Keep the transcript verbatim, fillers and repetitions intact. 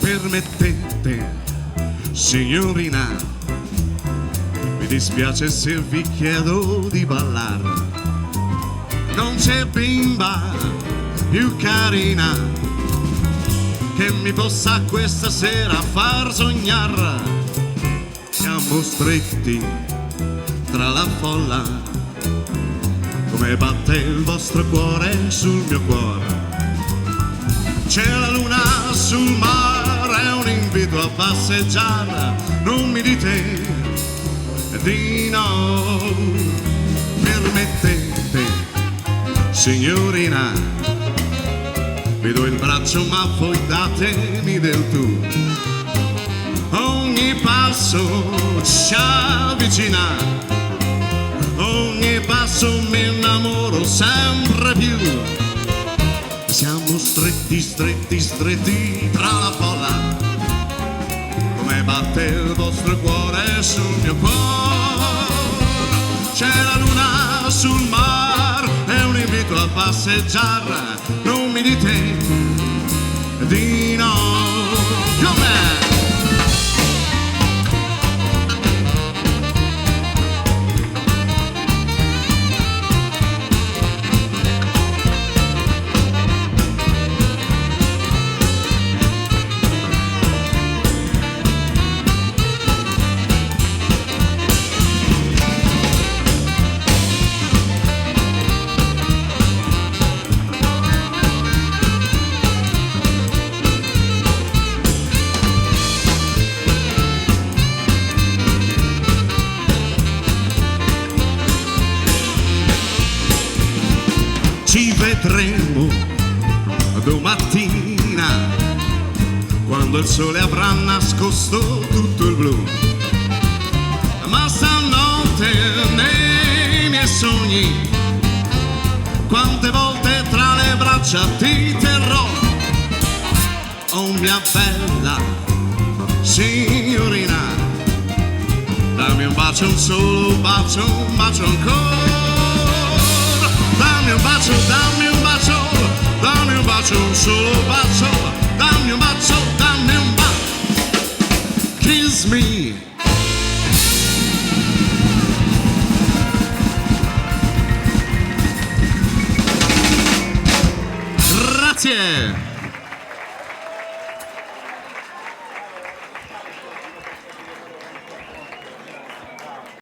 Permettete, signorina, mi dispiace se vi chiedo di ballare. Non c'è bimba più carina che mi possa questa sera far sognar. Siamo stretti tra la folla, come batte il vostro cuore sul mio cuore. C'è la luna sul mare, è un invito a passeggiare, non mi dite di no. Permettete, signorina, vi do il braccio, ma voi datemi del tu. Ogni passo ci avvicina, ogni passo mi innamoro sempre più. Siamo stretti, stretti, stretti tra la folla, come batte il vostro cuore sul mio cuore. C'è la luna sul mare, è un invito a passeggiare, non mi dite di no. Come? Ci vedremo domattina, quando il sole avrà nascosto tutto il blu. Ma stanotte nei miei sogni, quante volte tra le braccia ti terrò. Oh mia bella signorina, dammi un bacio, un solo bacio, un bacio ancora. Dammi un bacio, dammi un bacio, dammi un bacio, un solo bacio. Dammi un bacio, dammi un bacio. Kiss me. Grazie.